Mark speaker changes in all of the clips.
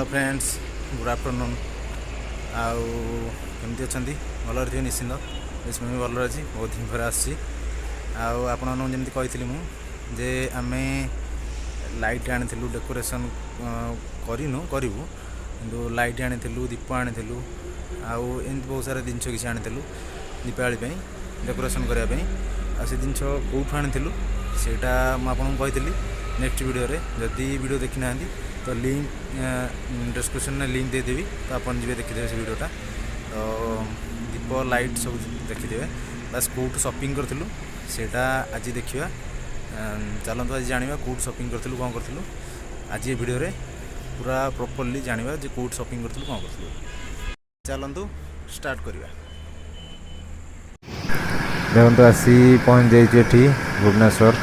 Speaker 1: Hello friends, good afternoon. ଆଉ କେମିତି ଅଛନ୍ତି? ଭଲରେ ଥିବେ ନିଶ୍ଚିନ୍ତ। ବେଶ, ମୁଁ ବି ଭଲରେ ଅଛି। ବହୁତ ଦିନ ପରେ ଆସୁଛି। ଆଉ ଆପଣମାନଙ୍କୁ ଯେମିତି କହିଥିଲି ମୁଁ ଯେ ଆମେ ଲାଇଟ୍ ଆଣିଥିଲୁ, ଡେକୋରେସନ୍ କରିନୁ, କରିବୁ। କିନ୍ତୁ ଲାଇଟ୍ ଆଣିଥିଲୁ, ଦୀପ ଆଣିଥିଲୁ ଆଉ ଏମିତି ବହୁତ ସାରା ଜିନିଷ କିଛି ଆଣିଥିଲୁ ଦୀପାବଳି ପାଇଁ, ଡେକୋରେସନ୍ କରିବା ପାଇଁ। ଆଉ ସେ ଜିନିଷ କେଉଁଠୁ ଆଣିଥିଲୁ, ସେଇଟା ମୁଁ ଆପଣଙ୍କୁ କହିଥିଲି ନେକ୍ସଟ ଭିଡ଼ିଓରେ। ଯଦି ଭିଡ଼ିଓ ଦେଖିନାହାନ୍ତି ତ ଲିଙ୍କ୍ ଡେସ୍କ୍ରିପସନ୍ରେ ଲିଙ୍କ୍ ଦେଇଦେବି, ତ ଆପଣ ଯିବେ, ଦେଖିଦେବେ ସେ ଭିଡ଼ିଓଟା। ତ ଦୀପ, ଲାଇଟ୍ ସବୁ ଦେଖିଦେବେ। ବାସ୍, କେଉଁଠୁ ସପିଂ କରିଥିଲୁ ସେଇଟା ଆଜି ଦେଖିବା। ଚାଲନ୍ତୁ, ଆଜି ଜାଣିବା କେଉଁଠୁ ସପିଂ କରିଥିଲୁ, କ'ଣ କରିଥିଲୁ। ଆଜି ଏ ଭିଡ଼ିଓରେ ପୁରା ପ୍ରପରଲି ଜାଣିବା ଯେ କେଉଁଠୁ ସପିଂ କରିଥିଲୁ, କ'ଣ କରିଥିଲୁ। ଚାଲନ୍ତୁ, ଷ୍ଟାର୍ଟ କରିବା।
Speaker 2: ଦେଖନ୍ତୁ, ଆସି ପହଞ୍ଚି ଯାଇଛୁ ଏଠି ଭୁବନେଶ୍ୱର।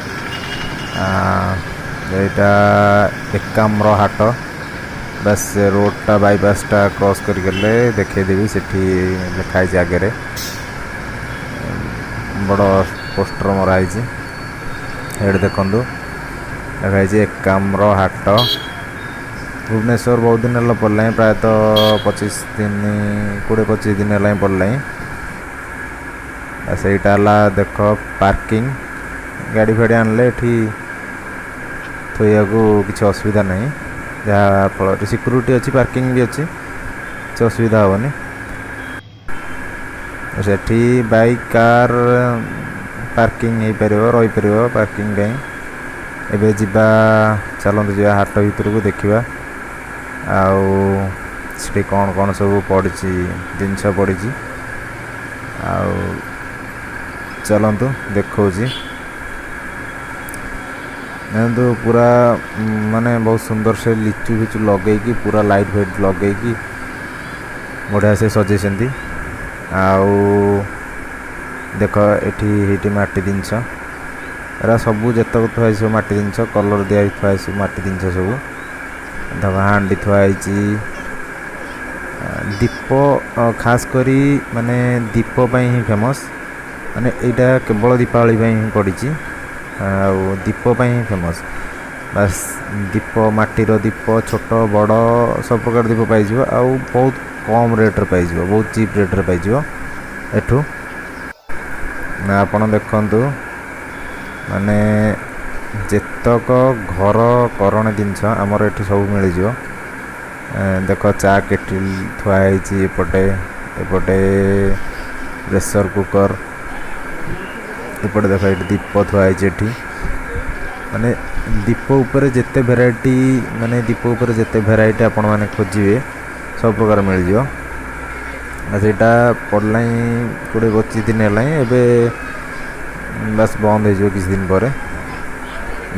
Speaker 2: ଏଇଟା ଏକାମ୍ର ହାଟ। ବାସ୍, ସେ ରୋଡ଼ଟା, ବାଇପାସଟା କ୍ରସ୍ କରିଗଲେ ଦେଖେଇଦେବି। ସେଠି ଲେଖା ହେଇଛି, ଆଗରେ ବଡ଼ ପୋଷ୍ଟର ମରା ହେଇଛି। ଏଇଠି ଦେଖନ୍ତୁ, ଲେଖା ହେଇଛି ଏକାମ୍ର ହାଟ, ଭୁବନେଶ୍ୱର। ବହୁତ ଦିନ ହେଲା ପଡ଼ିଲାଣି, ପ୍ରାୟତଃ 25 ଦିନ, 20-25 ଦିନ ହେଲାଣି ପଡ଼ିଲାଣି। ଆଉ ସେଇଟା ହେଲା ଦେଖ ପାର୍କିଂ। ଗାଡ଼ି ଫାଡ଼ି ଆଣିଲେ ଏଠି ଥୋଇବାକୁ କିଛି ଅସୁବିଧା ନାହିଁ, ଯାହାଫଳରେ ସିକ୍ୟୁରିଟି ଅଛି, ପାର୍କିଂ ବି ଅଛି, କିଛି ଅସୁବିଧା ହେବନି। ସେଠି ବାଇକ୍, କାର୍ ପାର୍କିଂ ହେଇପାରିବ, ରହିପାରିବ ପାର୍କିଂ ପାଇଁ। ଏବେ ଯିବା, ଚାଲନ୍ତୁ ଯିବା ହାଟ ଭିତରକୁ, ଦେଖିବା ଆଉ ସେଠି କ'ଣ କ'ଣ ସବୁ ପଡ଼ିଛି, ଜିନିଷ ପଡ଼ିଛି। ଆଉ ଚାଲନ୍ତୁ, ଦେଖାଉଛି। ଦେଖନ୍ତୁ, ପୁରା ମାନେ ବହୁତ ସୁନ୍ଦର ସେ ଲିଚୁ ଫିଚୁ ଲଗେଇକି, ପୁରା ଲାଇଟ୍ ଫାଇଟ୍ ଲଗେଇକି ବଢ଼ିଆ ସେ ସଜେଇଛନ୍ତି। ଆଉ ଦେଖ, ଏଠି ଏଇଠି ମାଟି ଜିନିଷ ଏରା ସବୁ ଯେତକ ଥୁଆ ହେଇଛି, ସବୁ ମାଟି ଜିନିଷ, କଲର୍ ଦିଆ ହେଇକି ଥୁଆ ହେଇଛି, ସବୁ ମାଟି ଜିନିଷ ସବୁ। ଦେଖ, ହାଣ୍ଡି ଥୁଆ ହେଇଛି। ଦୀପ, ଖାସ କରି ମାନେ ଦୀପ ପାଇଁ ହିଁ ଫେମସ୍। ମାନେ ଏଇଟା କେବଳ ଦୀପାବଳି ପାଇଁ ହିଁ ପଡ଼ିଛି ଆଉ ଦୀପ ପାଇଁ ହିଁ ଫେମସ୍। ବାସ୍, ଦୀପ, ମାଟିର ଦୀପ, ଛୋଟ ବଡ଼ ସବୁ ପ୍ରକାର ଦୀପ ପାଇଯିବ ଆଉ ବହୁତ କମ୍ ରେଟ୍ରେ ପାଇଯିବ, ବହୁତ ଚିପ୍ ରେଟ୍ରେ ପାଇଯିବ ଏଠୁ। ନା, ଆପଣ ଦେଖନ୍ତୁ, ମାନେ ଯେତକ ଘର କରଣୀ ଜିନିଷ ଆମର ଏଠି ସବୁ ମିଳିଯିବ। ଦେଖ, ଚା କେଟିଲ୍ ଥୁଆ ହେଇଛି ଏପଟେ, ଏପଟେ ପ୍ରେସର୍ କୁକର୍, ଏପଟେ ଦେଖ, ଏଠି ଦୀପ ଥୁଆ ହେଇଛି। ଏଠି ମାନେ ଦୀପ ଉପରେ ଯେତେ ଭେରାଇଟି, ମାନେ ଦୀପ ଉପରେ ଯେତେ ଭେରାଇଟି ଆପଣମାନେ ଖୋଜିବେ, ସବୁ ପ୍ରକାର ମିଳିଯିବ। ଆଉ ସେଇଟା ପଡ଼ିଲାଣି 20-25 ଦିନ ହେଲାଣି। ଏବେ ବାସ୍ ବନ୍ଦ ହେଇଯିବ କିଛି ଦିନ ପରେ।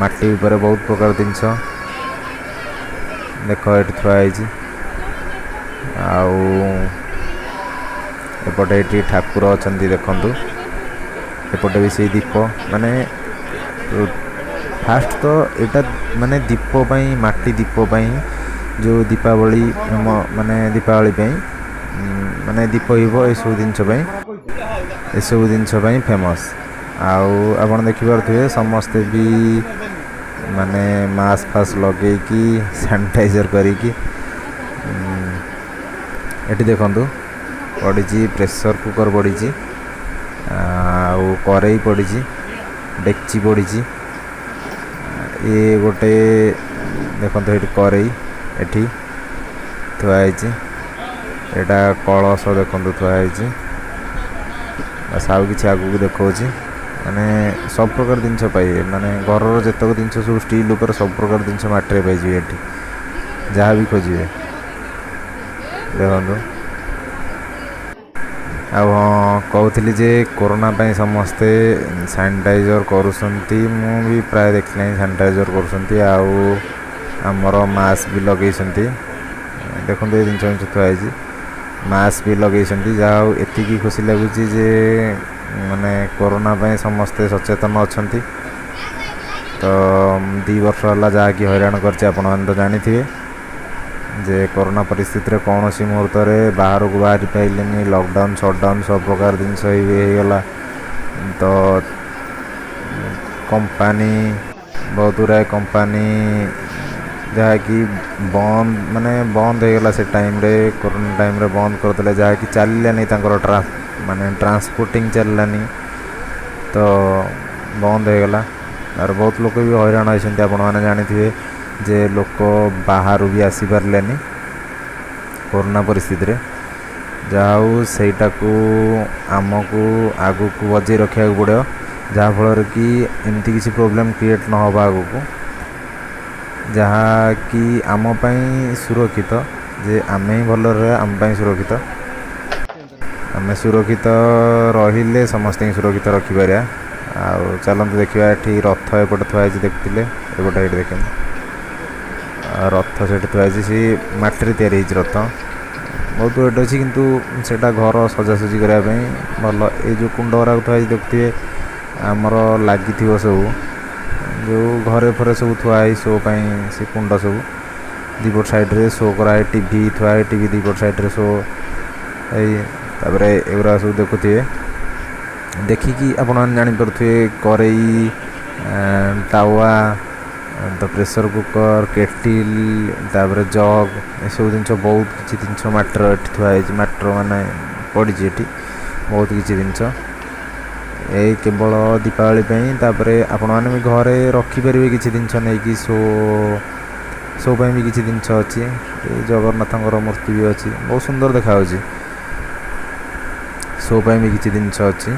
Speaker 2: ମାଟି ଉପରେ ବହୁତ ପ୍ରକାର ଜିନିଷ ଦେଖ, ଏଠି ଥୁଆ ହେଇଛି। ଆଉ ଏପଟେ ଏଠି ଠାକୁର ଅଛନ୍ତି, ଦେଖନ୍ତୁ। ଏପଟେ ବି ସେଇ ଦୀପ। ମାନେ ଫାଷ୍ଟ ତ ଏଇଟା ମାନେ ଦୀପ ପାଇଁ, ମାଟି ଦୀପ ପାଇଁ, ଯେଉଁ ଦୀପାବଳି ଆମ ମାନେ ଦୀପାବଳି ପାଇଁ, ମାନେ ଦୀପ ହିବ ଏସବୁ ଜିନିଷ ପାଇଁ, ଏସବୁ ଜିନିଷ ପାଇଁ ଫେମସ୍। ଆଉ ଆପଣ ଦେଖିପାରୁଥିବେ, ସମସ୍ତେ ବି ମାନେ ମାସ୍କ ଫାସ୍କ ଲଗେଇକି, ସାନିଟାଇଜର୍ କରିକି। ଏଠି ଦେଖନ୍ତୁ, ପଡ଼ିଛି ପ୍ରେସର୍ କୁକର୍ ପଡ଼ିଛି, ଆଉ କରେଇ ପଡ଼ିଛି, ଡେକ୍ଚି ପଡ଼ିଛି। ଇଏ ଗୋଟେ ଦେଖନ୍ତୁ, ଏଇଠି କରେଇ ଏଠି ଥୁଆ ହେଇଛି। ଏଇଟା କଳସ ଦେଖନ୍ତୁ, ଥୁଆ ହେଇଛି। ବାସ୍, ଆଉ କିଛି ଆଗକୁ ଦେଖାଉଛି। ମାନେ ସବୁ ପ୍ରକାର ଜିନିଷ ପାଇବେ, ମାନେ ଘରର ଯେତକ ଜିନିଷ ସବୁ ଷ୍ଟିଲ୍ ଉପରେ ସବୁ ପ୍ରକାର ଜିନିଷ ମାଟିରେ ପାଇଯିବେ ଏଠି, ଯାହା ବି ଖୋଜିବେ। ଦେଖନ୍ତୁ। ଆଉ ହଁ, କହୁଥିଲି ଯେ କୋରୋନା ପାଇଁ ସମସ୍ତେ ସାନିଟାଇଜର୍ କରୁଛନ୍ତି। ମୁଁ ବି ପ୍ରାୟ ଦେଖିଲାଣି ସାନିଟାଇଜର୍ କରୁଛନ୍ତି ଆଉ ଆମର ମାସ୍କ ବି ଲଗେଇଛନ୍ତି। ଦେଖନ୍ତୁ, ଏ ଜିନିଷ ଜିନିଷ ଥୁଆ ହେଇଛି, ମାସ୍କ ବି ଲଗେଇଛନ୍ତି। ଯାହା ହଉ, ଏତିକି ଖୁସି ଲାଗୁଛି ଯେ ମାନେ କୋରୋନା ପାଇଁ ସମସ୍ତେ ସଚେତନ ଅଛନ୍ତି। ତ 2 ବର୍ଷ ହେଲା ଯାହାକି ହଇରାଣ କରିଛି, ଆପଣମାନେ ତ ଜାଣିଥିବେ ଯେ କରୋନା ପରିସ୍ଥିତିରେ କୌଣସି ମୁହୂର୍ତ୍ତରେ ବାହାରକୁ ବାହାରି ପାଇଲେନି। ଲକଡାଉନ୍, ସଟଡାଉନ୍ ସବୁ ପ୍ରକାର ଜିନିଷ ହେଇଗଲା। ତ କମ୍ପାନୀ, ବହୁତ ଗୁଡ଼ାଏ କମ୍ପାନୀ ଯାହାକି ବନ୍ଦ, ମାନେ ବନ୍ଦ ହେଇଗଲା ସେ ଟାଇମ୍ରେ, କରୋନା ଟାଇମ୍ରେ ବନ୍ଦ କରିଦେଲେ, ଯାହାକି ଚାଲିଲାନି ତାଙ୍କର ମାନେ ଟ୍ରାନ୍ସପୋର୍ଟିଂ ଚାଲିଲାନି, ତ ବନ୍ଦ ହେଇଗଲା। ତାର ବହୁତ ଲୋକ ବି ହଇରାଣ ହେଇଛନ୍ତି। ଆପଣମାନେ ଜାଣିଥିବେ ଯେ ଲୋକ ବାହାରୁ ବି ଆସିପାରିଲେନି କରୋନା ପରିସ୍ଥିତିରେ। ଯାହା ହଉ, ସେଇଟାକୁ ଆମକୁ ଆଗକୁ ବଜେଇ ରଖିବାକୁ ପଡ଼ିବ, ଯାହାଫଳରେ କି ଏମିତି କିଛି ପ୍ରୋବ୍ଲେମ୍ କ୍ରିଏଟ୍ ନ ହେବ ଆଗକୁ, ଯାହାକି ଆମ ପାଇଁ ସୁରକ୍ଷିତ, ଯେ ଆମେ ହିଁ ଭଲରେ ରହିବା ଆମ ପାଇଁ ସୁରକ୍ଷିତ। ଆମେ ସୁରକ୍ଷିତ ରହିଲେ ସମସ୍ତଙ୍କୁ ସୁରକ୍ଷିତ ରଖିପାରିବା। ଆଉ ଚାଲନ୍ତୁ ଦେଖିବା, ଏଠି ରଥ ଏପଟେ ଥୁଆ ହେଇଛି, ଦେଖୁଥିଲେ ଏପଟେ, ଏଇଠି ଦେଖନ୍ତୁ ରଥ ସେଠି ଥୁଆ ହେଇଛି। ସେ ମାଟିରେ ତିଆରି ହେଇଛି ରଥ, ବହୁତ ୱେଟ୍ ଅଛି, କିନ୍ତୁ ସେଇଟା ଘର ସଜାସଜି କରିବା ପାଇଁ ଭଲ। ଏଇ ଯେଉଁ କୁଣ୍ଡ ଗୁଡ଼ାକ ଥୁଆ ହେଇଛି ଦେଖୁଥିବେ, ଆମର ଲାଗିଥିବ ସବୁ ଯେଉଁ ଘରେ ଫରେ ସବୁ ଥୁଆ ହେଇ ଶୋ ପାଇଁ, ସେ କୁଣ୍ଡ ସବୁ ଦୁଇପଟ ସାଇଡ଼୍ରେ ଶୋ କରାହେଇ, ଟିଭି ଥୁଆ ହେଇ, ଟିଭି ଦୁଇପଟ ସାଇଡ଼୍ରେ ଶୋ ଏଇ। ତାପରେ ଏଗୁଡ଼ା ସବୁ ଦେଖୁଥିବେ, ଦେଖିକି ଆପଣମାନେ ଜାଣିପାରୁଥିବେ, କରେଇ, ତାୱା, ତ ପ୍ରେସର୍ କୁକର୍, କେଟିଲ୍, ତାପରେ ଜଗ୍, ଏସବୁ ଜିନିଷ, ବହୁତ କିଛି ଜିନିଷ ମାଟିର ଏଠି ଥୁଆ ହେଇଛି। ମାଟିର ମାନେ ପଡ଼ିଛି ଏଠି ବହୁତ କିଛି ଜିନିଷ, ଏଇ କେବଳ ଦୀପାବଳି ପାଇଁ। ତାପରେ ଆପଣମାନେ ବି ଘରେ ରଖିପାରିବେ କିଛି ଜିନିଷ ନେଇକି, ଶୋ ଶୋ ପାଇଁ ବି କିଛି ଜିନିଷ ଅଛି। ଏଇ ଜଗନ୍ନାଥଙ୍କର ମୂର୍ତ୍ତି ବି ଅଛି, ବହୁତ ସୁନ୍ଦର ଦେଖାଯାଉଛି। ଶୋ ପାଇଁ ବି କିଛି ଜିନିଷ ଅଛି,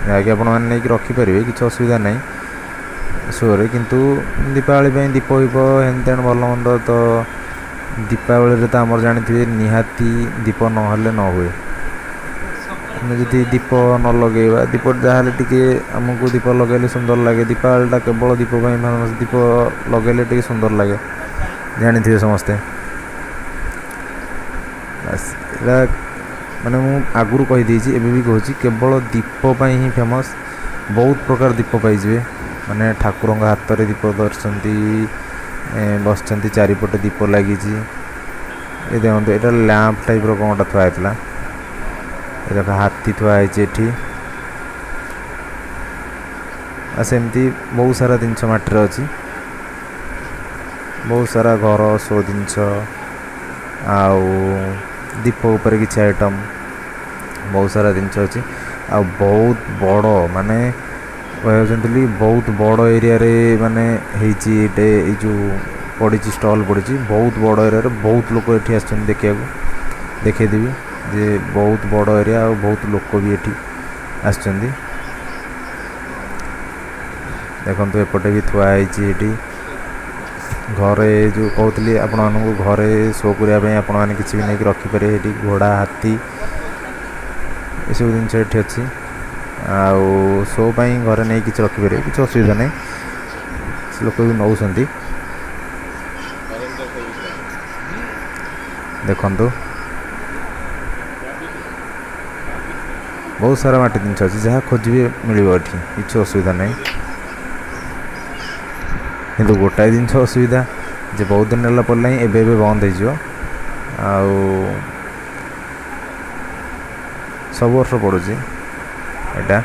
Speaker 2: ଯାହାକି ଆପଣମାନେ ନେଇକି ରଖିପାରିବେ, କିଛି ଅସୁବିଧା ନାହିଁ ଶୋରେ। କିନ୍ତୁ ଦୀପାବଳି ପାଇଁ ଦୀପ ଫିପ ହେନ୍ ତେଣ ଭଲ ମନ୍ଦ, ତ ଦୀପାବଳିରେ ତ ଆମର ଜାଣିଥିବେ ନିହାତି ଦୀପ ନହେଲେ ନ ହୁଏ। ଆମେ ଯଦି ଦୀପ ନ ଲଗେଇବା, ଦୀପ ଯାହାହେଲେ ଟିକେ ଆମକୁ ଦୀପ ଲଗେଇଲେ ସୁନ୍ଦର ଲାଗେ। ଦୀପାବଳିଟା କେବଳ ଦୀପ ପାଇଁ, ଦୀପ ଲଗେଇଲେ ଟିକେ ସୁନ୍ଦର ଲାଗେ, ଜାଣିଥିବେ ସମସ୍ତେ। ବାସ୍, ଏଇଟା ମାନେ ମୁଁ ଆଗରୁ କହିଦେଇଛି, ଏବେ ବି କହୁଛି, କେବଳ ଦୀପ ପାଇଁ ହିଁ ଫେମସ୍। ବହୁତ ପ୍ରକାର ଦୀପ ପାଇଯିବେ, ମାନେ ଠାକୁରଙ୍କ ହାତରେ ଦୀପ ଧରିଛନ୍ତି, ବସିଛନ୍ତି, ଚାରିପଟେ ଦୀପ ଲାଗିଛି। ଏ ଦେଖନ୍ତୁ, ଏଇଟା ଲ୍ୟାମ୍ପ ଟାଇପ୍ର କ'ଣ ଗୋଟେ ଥୁଆ ହେଇଥିଲା। ଏ ଦେଖ, ହାତୀ ଥୁଆ ହେଇଛି ଏଠି। ଆଉ ସେମିତି ବହୁତ ସାରା ଜିନିଷ ମାଟିରେ ଅଛି, ବହୁତ ସାରା ଘର ଶୋ ଜିନିଷ ଆଉ ଦୀପ ଉପରେ କିଛି ଆଇଟମ୍, ବହୁତ ସାରା ଜିନିଷ ଅଛି। ଆଉ ବହୁତ ବଡ଼, ମାନେ କହିବାକୁ ଚାହୁଁଥିଲି, ବହୁତ ବଡ଼ ଏରିଆରେ ମାନେ ହେଇଛି ଏଇଟେ। ଏଇ ଯେଉଁ ପଡ଼ିଛି, ଷ୍ଟଲ୍ ପଡ଼ିଛି ବହୁତ ବଡ଼ ଏରିଆରେ, ବହୁତ ଲୋକ ଏଠି ଆସିଛନ୍ତି ଦେଖିବାକୁ। ଦେଖେଇଦେବି ଯେ ବହୁତ ବଡ଼ ଏରିଆ ଆଉ ବହୁତ ଲୋକ ବି ଏଠି ଆସିଛନ୍ତି। ଦେଖନ୍ତୁ, ଏପଟେ ବି ଥୁଆ ହେଇଛି ଏଠି। ଘରେ ଯେଉଁ କହୁଥିଲି ଆପଣମାନଙ୍କୁ, ଘରେ ଶୋ କରିବା ପାଇଁ ଆପଣମାନେ କିଛି ବି ନେଇକି ରଖିପାରିବେ। ଏଠି ଘୋଡ଼ା, ହାତୀ, ଏସବୁ ଜିନିଷ ଏଠି ଅଛି। ଆଉ ଶୋ ପାଇଁ ଘରେ ନେଇ କିଛି ରଖିପାରିବେ, କିଛି ଅସୁବିଧା ନାହିଁ, ସେ ଲୋକ ବି ନେଉଛନ୍ତି। ଦେଖନ୍ତୁ, ବହୁତ ସାରା ମାଟି ଜିନିଷ ଅଛି, ଯାହା ଖୋଜିବେ ମିଳିବ ଏଠି, କିଛି ଅସୁବିଧା ନାହିଁ। କିନ୍ତୁ ଗୋଟାଏ ଜିନିଷ ଅସୁବିଧା ଯେ ବହୁତ ଦିନ ହେଲା ପଡ଼ିଲାଣି, ଏବେ ଏବେ ବନ୍ଦ ହେଇଯିବ। ଆଉ ସବୁ ବର୍ଷ ପଡ଼ୁଛି ଏଇଟା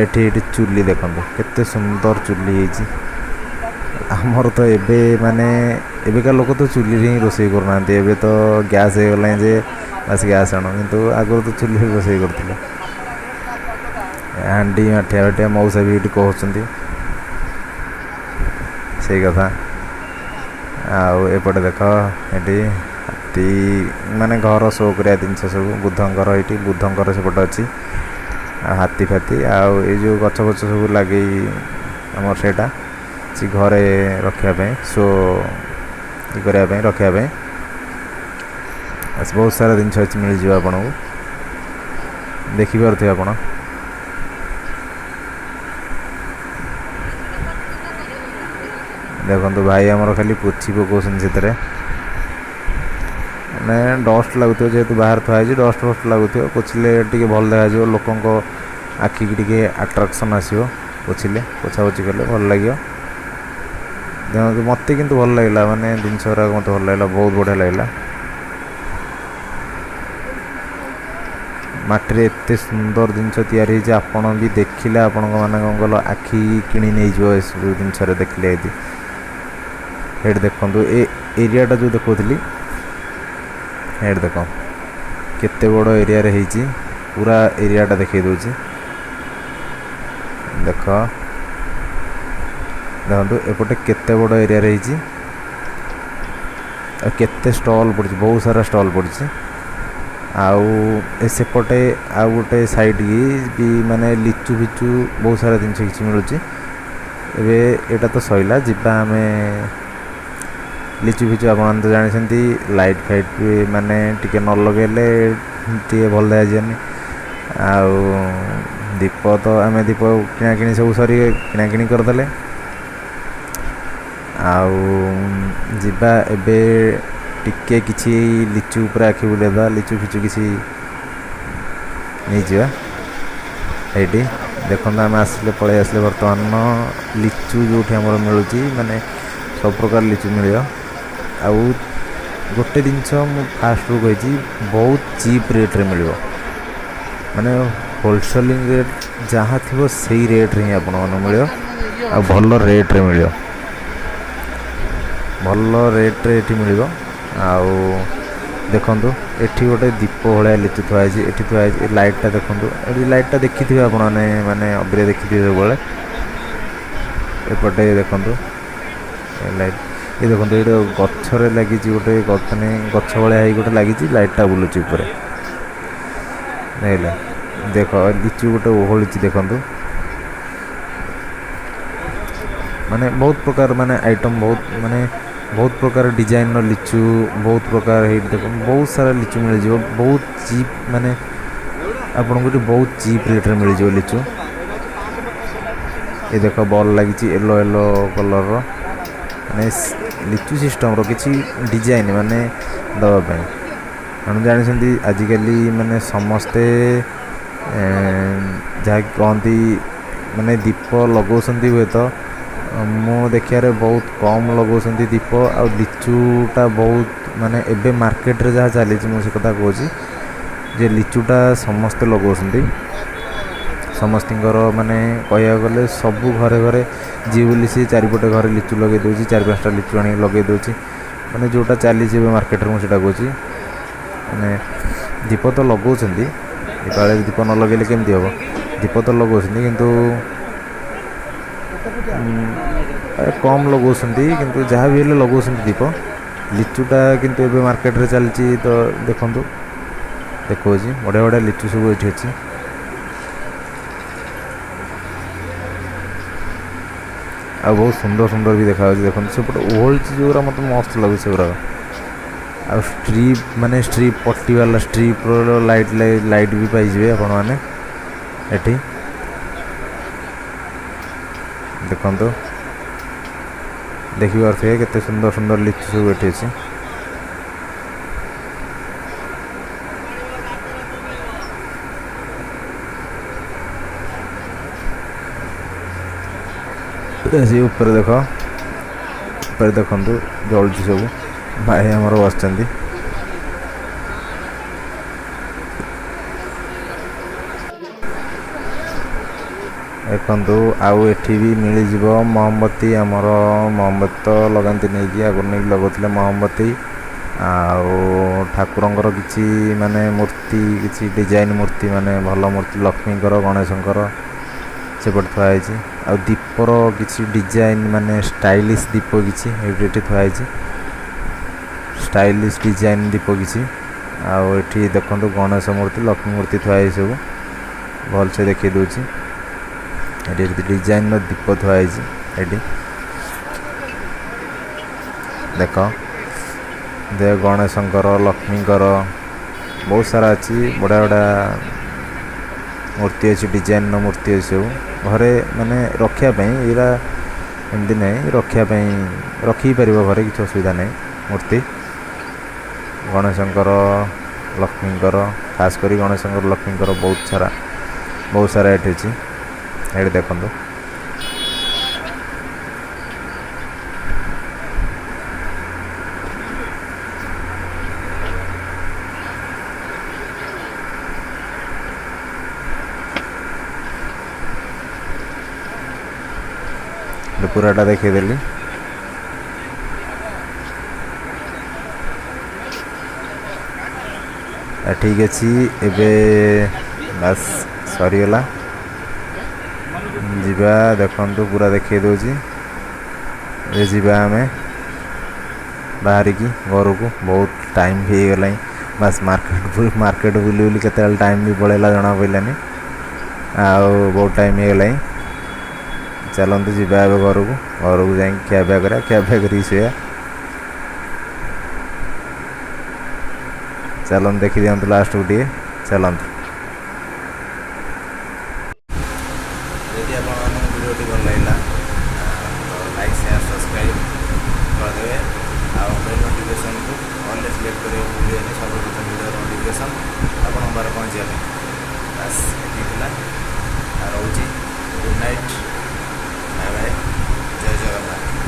Speaker 2: ଏଠି। ଏଠି ଚୁଲି ଦେଖନ୍ତୁ, କେତେ ସୁନ୍ଦର ଚୁଲି ହେଇଛି। ଆମର ତ ଏବେ ମାନେ ଏବେକା ଲୋକ ତ ଚୁଲିରେ ହିଁ ରୋଷେଇ କରୁନାହାନ୍ତି, ଏବେ ତ ଗ୍ୟାସ୍ ହେଇଗଲାଣି ଯେ ବାସ୍ ଗ୍ୟାସ୍ ଆଣ, କିନ୍ତୁ ଆଗରୁ ତ ଚୁଲିରେ ରୋଷେଇ କରୁଥିଲେ। ହାଣ୍ଡି, ମାଠିଆ ଫାଠିଆ, ମଉସା ବି ଏଇଠି କହୁଛନ୍ତି ସେଇ କଥା। ଆଉ ଏପଟେ ଦେଖ, ଏଠି ହାତୀ, ମାନେ ଘର ଶୋ କରିବା ଜିନିଷ ସବୁ, ବୁଦ୍ଧଙ୍କର ଏଇଠି, ବୁଦ୍ଧଙ୍କର ସେପଟେ ଅଛି, ଆଉ ହାତୀ ଫାତି, ଆଉ ଏଇ ଯେଉଁ ଗଛ ଫଛ ସବୁ ଲାଗେଇ ଆମର, ସେଇଟା ସେ ଘରେ ରଖିବା ପାଇଁ, ଶୋ କରିବା ପାଇଁ, ରଖିବା ପାଇଁ। ବହୁତ ସାରା ଜିନିଷ ଅଛି, ମିଳିଯିବ ଆପଣଙ୍କୁ, ଦେଖିପାରୁଥିବେ ଆପଣ। ଦେଖନ୍ତୁ, ଭାଇ ଆମର ଖାଲି ପୋଛି ପକାଉଛନ୍ତି ସେଥିରେ, ମାନେ ଡଷ୍ଟ ଲାଗୁଥିବ, ଯେହେତୁ ବାହାରେ ଥୁଆ ହେଇଛି, ଡଷ୍ଟ ଫଷ୍ଟ ଲାଗୁଥିବ, ପୋଛିଲେ ଟିକେ ଭଲ ଦେଖାଯିବ, ଲୋକଙ୍କ ଆଖିକି ଟିକେ ଆଟ୍ରାକ୍ସନ୍ ଆସିବ। ପୋଛିଲେ, ପୋଛାପୋଛି କଲେ ଭଲ ଲାଗିବ। ଦେଖନ୍ତୁ, ମୋତେ କିନ୍ତୁ ଭଲ ଲାଗିଲା, ମାନେ ଜିନିଷ ଗୁଡ଼ାକ ମୋତେ ଭଲ ଲାଗିଲା, ବହୁତ ବଢ଼ିଆ ଲାଗିଲା। ମାଟିରେ ଏତେ ସୁନ୍ଦର ଜିନିଷ ତିଆରି ହେଇଛି, ଆପଣ ବି ଦେଖିଲେ ଆପଣଙ୍କ ମାନେ କ'ଣ କହିଲ, ଆଖି କିଣି ନେଇଯିବ ଏସବୁ ଜିନିଷରେ ଦେଖିଲେ। ଏଠି ଏଇଠି ଦେଖନ୍ତୁ, ଏ ଏରିଆଟା ଯେଉଁ ଦେଖାଉଥିଲି, ଏଇଠି ଦେଖ କେତେ ବଡ଼ ଏରିଆରେ ହେଇଛି। ପୁରା ଏରିଆଟା ଦେଖେଇ ଦେଉଛି, ଦେଖ। ଦେଖନ୍ତୁ, ଏପଟେ କେତେ ବଡ଼ ଏରିଆରେ ହେଇଛି ଆଉ କେତେ ଷ୍ଟଲ୍ ପଡ଼ିଛି, ବହୁତ ସାରା ଷ୍ଟଲ୍ ପଡ଼ିଛି। ଆଉ ଏ ସେପଟେ ଆଉ ଗୋଟେ ସାଇଡ଼୍ ବି ମାନେ ଲିଚୁ ଫିଚୁ ବହୁତ ସାରା ଜିନିଷ କିଛି ମିଳୁଛି। ଏବେ ଏଇଟା ତ ସଇଲା, ଯିବା ଆମେ ଲିଚୁ ଫିଚୁ। ଆପଣମାନେ ତ ଜାଣିଛନ୍ତି, ଲାଇଟ୍ ଫାଇଟ୍ ବି ମାନେ ଟିକେ ନ ଲଗେଇଲେ ଟିକେ ଭଲ ଦେଖାଯିବନି। ଆଉ ଦୀପ ତ ଆମେ ଦୀପ କିଣାକିଣି ସବୁ ସରି କିଣାକିଣି କରିଦେଲେ। ଆଉ ଯିବା ଏବେ ଟିକେ କିଛି ଲିଚୁ ଉପରେ ଆଖି ବୁଲେଇଦେବା, ଲିଚୁ ଫିଚୁ କିଛି ନେଇଯିବା। ଏଇଠି ଦେଖନ୍ତୁ, ଆମେ ଆସିଲେ, ପଳେଇ ଆସିଲେ ବର୍ତ୍ତମାନ ଲିଚୁ ଯେଉଁଠି ଆମର ମିଳୁଛି, ମାନେ ସବୁ ପ୍ରକାର ଲିଚୁ ମିଳିବ। ଆଉ ଗୋଟେ ଜିନିଷ ମୁଁ ଫାଷ୍ଟରୁ କହିଛି, ବହୁତ ଚିପ୍ ରେଟ୍ରେ ମିଳିବ, ମାନେ ହୋଲସେଲିଂ ରେଟ୍ ଯାହା ଥିବ ସେଇ ରେଟ୍ରେ ହିଁ ଆପଣମାନଙ୍କୁ ମିଳିବ। ଆଉ ଭଲ ରେଟ୍ରେ ମିଳିବ, ଭଲ ରେଟ୍ରେ ଏଠି ମିଳିବ। ଆଉ ଦେଖନ୍ତୁ, ଏଠି ଗୋଟେ ଦୀପ ଭଳିଆ ଲିଚୁ ଥୁଆ ହେଇଛି, ଏଠି ଥୁଆ ହେଇଛି। ଏ ଲାଇଟ୍ଟା ଦେଖନ୍ତୁ, ଏଠି ଲାଇଟ୍ଟା ଦେଖିଥିବେ ଆପଣମାନେ, ମାନେ ଅବିରେ ଦେଖିଥିବେ ସବୁବେଳେ। ଏପଟେ ଦେଖନ୍ତୁ ଏ ଲାଇଟ୍, ଏ ଦେଖନ୍ତୁ, ଏଇଠି ଗଛରେ ଲାଗିଛି ଗୋଟେ, ମାନେ ଗଛ ଭଳିଆ ହେଇକି ଗୋଟେ ଲାଗିଛି, ଲାଇଟ୍ଟା ବୁଲୁଛି ଉପରେ, ଦେଖିଲେ। ଦେଖ, ଲିଚୁ ଗୋଟେ ଓହଳିଛି ଦେଖନ୍ତୁ। ମାନେ ବହୁତ ପ୍ରକାର ମାନେ ଆଇଟମ୍, ବହୁତ ମାନେ ବହୁତ ପ୍ରକାର ଡିଜାଇନର ଲିଚୁ, ବହୁତ ପ୍ରକାର। ହେଇଠି ଦେଖନ୍ତୁ, ବହୁତ ସାରା ଲିଚୁ ମିଳିଯିବ, ବହୁତ ଚିପ୍, ମାନେ ଆପଣଙ୍କୁ ଏଠି ବହୁତ ଚିପ୍ ରେଟ୍ରେ ମିଳିଯିବ ଲିଚୁ। ଏ ଦେଖ, ବଲ୍ ଲାଗିଛି ୟେଲୋ ୟେଲୋ କଲର୍ର, ମାନେ ଲିଚୁ ସିଷ୍ଟମ୍ର କିଛି ଡିଜାଇନ୍ ମାନେ ଦେବା ପାଇଁ। ଆପଣ ଜାଣିଛନ୍ତି, ଆଜିକାଲି ମାନେ ସମସ୍ତେ ଯାହାକି କହନ୍ତି ମାନେ ଦୀପ ଲଗାଉଛନ୍ତି, ହୁଏତ ମୁଁ ଦେଖିବାରେ ବହୁତ କମ୍ ଲଗାଉଛନ୍ତି ଦୀପ, ଆଉ ଲିଚୁଟା ବହୁତ ମାନେ ଏବେ ମାର୍କେଟରେ ଯାହା ଚାଲିଛି ମୁଁ ସେ କଥା କହୁଛି ଯେ ଲିଚୁଟା ସମସ୍ତେ ଲଗାଉଛନ୍ତି। ସମସ୍ତଙ୍କର ମାନେ କହିବାକୁ ଗଲେ ସବୁ ଘରେ ଘରେ ଯିଏ ବୋଲି ସିଏ ଚାରିପଟେ ଘରେ ଲିଚୁ ଲଗାଇ ଦେଉଛି, ଚାରି ପାଞ୍ଚଟା ଲିଚୁ ଆଣିକି ଲଗାଇ ଦେଉଛି। ମାନେ ଯେଉଁଟା ଚାଲିଛି ଏବେ ମାର୍କେଟରେ ମୁଁ ସେଇଟା କହୁଛି। ମାନେ ଦୀପ ତ ଲଗାଉଛନ୍ତି, ଦୀପାବଳିରେ ଦୀପ ନ ଲଗାଇଲେ କେମିତି ହେବ? ଦୀପ ତ ଲଗାଉଛନ୍ତି, କିନ୍ତୁ କମ୍ ଲଗାଉଛନ୍ତି, କିନ୍ତୁ ଯାହା ବି ହେଲେ ଲଗାଉଛନ୍ତି ଦୀପ। ଲିଚୁଟା କିନ୍ତୁ ଏବେ ମାର୍କେଟରେ ଚାଲିଛି। ତ ଦେଖନ୍ତୁ, ଦେଖାଉଛି, ବଢ଼ିଆ ବଢ଼ିଆ ଲିଚୁ ସବୁ ଏଠି ଅଛି। ଆଉ ବହୁତ ସୁନ୍ଦର ସୁନ୍ଦର ବି ଦେଖାଯାଉଛି। ଦେଖନ୍ତୁ, ସେପଟେ ଓହଳିଛି ଯେଉଁଗୁଡ଼ା, ମୋତେ ମସ୍ତ ଲାଗୁଛି ସେଗୁଡ଼ାକ। ଆଉ ଷ୍ଟ୍ରିପ୍, ମାନେ ଷ୍ଟ୍ରିପ୍ ପଟି ବାଲା ଷ୍ଟ୍ରିପ୍ର ଲାଇଟ୍, ଲାଇଟ୍ ବି ପାଇଯିବେ ଆପଣମାନେ ଏଠି। ଦେଖନ୍ତୁ, ଦେଖିପାରୁଥିବେ କେତେ ସୁନ୍ଦର ସୁନ୍ଦର ଲିଚୁ ସବୁ ଏଠି ଅଛି। ସେ ଉପରେ ଦେଖ, ଉପରେ ଦେଖନ୍ତୁ ଜଳୁଛି ସବୁ। ଭାଇ ଆମର ବସିଛନ୍ତି। ଦେଖନ୍ତୁ, ଆଉ ଏଠି ବି ମିଳିଯିବ ମହମବତୀ। ଆମର ମହମବତୀ ତ ଲଗାନ୍ତି ନେଇକି, ଆଗରୁ ନେଇକି ଲଗାଉଥିଲେ ମହମବତୀ। ଆଉ ଠାକୁରଙ୍କର କିଛି ମାନେ ମୂର୍ତ୍ତି, କିଛି ଡିଜାଇନ୍ ମୂର୍ତ୍ତି, ମାନେ ଭଲ ମୂର୍ତ୍ତି, ଲକ୍ଷ୍ମୀଙ୍କର, ଗଣେଶଙ୍କର ସେପଟେ ଥୁଆ ହେଇଛି। ଆଉ ଦୀପର କିଛି ଡିଜାଇନ୍, ମାନେ ଷ୍ଟାଇଲିଶ୍ ଦୀପ କିଛି ଏଇଠି ଏଠି ଥୁଆ ହେଇଛି, ଷ୍ଟାଇଲିଶ୍ ଡିଜାଇନ୍ ଦୀପ କିଛି। ଆଉ ଏଠି ଦେଖନ୍ତୁ, ଗଣେଶ ମୂର୍ତ୍ତି, ଲକ୍ଷ୍ମୀ ମୂର୍ତ୍ତି ଥୁଆ ହେଇଛି ସବୁ, ଭଲସେ ଦେଖେଇ ଦେଉଛି। ଏଠି ଡିଜାଇନ୍ର ଦୀପ ଥୁଆ ହେଇଛି। ଏଠି ଦେଖ, ଗଣେଶଙ୍କର, ଲକ୍ଷ୍ମୀଙ୍କର ବହୁତ ସାରା ଅଛି, ବଢ଼ିଆ ବଢ଼ିଆ ମୂର୍ତ୍ତି ଅଛି, ଡିଜାଇନ୍ର ମୂର୍ତ୍ତି ଅଛି ସବୁ ଘରେ ମାନେ ରଖିବା ପାଇଁ। ଏଇଟା ଏମିତି ନାହିଁ, ରଖିବା ପାଇଁ ରଖି ପାରିବ ଘରେ, କିଛି ଅସୁବିଧା ନାହିଁ। ମୂର୍ତ୍ତି ଗଣେଶଙ୍କର, ଲକ୍ଷ୍ମୀଙ୍କର, ଖାସ କରି ଗଣେଶଙ୍କର, ଲକ୍ଷ୍ମୀଙ୍କର ବହୁତ ସାରା, ବହୁତ ସାରା ଏଠି ଅଛି। ଏଠି ଦେଖନ୍ତୁ, ପୁରାଟା ଦେଖେଇଦେଲି। ଠିକ୍ ଅଛି, ଏବେ ବାସ୍ ସରିଗଲା, ଯିବା। ଦେଖନ୍ତୁ, ପୁରା ଦେଖେଇ ଦେଉଛି। ଏବେ ଯିବା ଆମେ ବାହାରିକି ଘରକୁ। ବହୁତ ଟାଇମ୍ ବି ହେଇଗଲାଣି। ବାସ୍ ମାର୍କେଟ ବୁଲି ବୁଲି କେତେବେଳେ ଟାଇମ୍ ବି ପଳେଇଲା ଜଣା ପଡ଼ିଲାନି, ଆଉ ବହୁତ ଟାଇମ୍ ହେଇଗଲାଣି। ଚାଲନ୍ତୁ ଯିବା ଏବେ ଘରକୁ। ଘରକୁ ଯାଇକି ଖିଆପିଆ କରିବା, ଖିଆପିଆ କରିକି ଶୋଇବା। ଚାଲନ୍ତୁ, ଦେଖିଦିଅନ୍ତୁ ଲାଷ୍ଟକୁ ଟିକେ। ଚାଲନ୍ତୁ।
Speaker 1: ଯଦି ଆପଣମାନଙ୍କୁ ଭିଡ଼ିଓଟି ଭଲ ଲାଗିଲା ତ ଲାଇକ୍, ସେୟାର, ସବସ୍କ୍ରାଇବ୍ କରିଦେବେ ଆଉ ବେଲ୍ ନୋଟିଫିକେସନ୍କୁ ଅଲ୍ରେ ସିଲେକ୍ଟ କରିବାକୁ ଭୁଲିବେନି, ସର୍ବପ୍ରଥମ ଭିଡ଼ିଓର ନୋଟିଫିକେସନ୍ ଆପଣଙ୍କ ପାଖରେ ପହଞ୍ଚିବା ପାଇଁ। ବାସ୍, ଏତିକି ଥିଲା। ଆଉ ରହୁଛି। ଗୁଡ଼୍ ନାଇଟ୍, ବାଏ ବାଏ, ଜୟ ଜଗନ୍ନାଥ।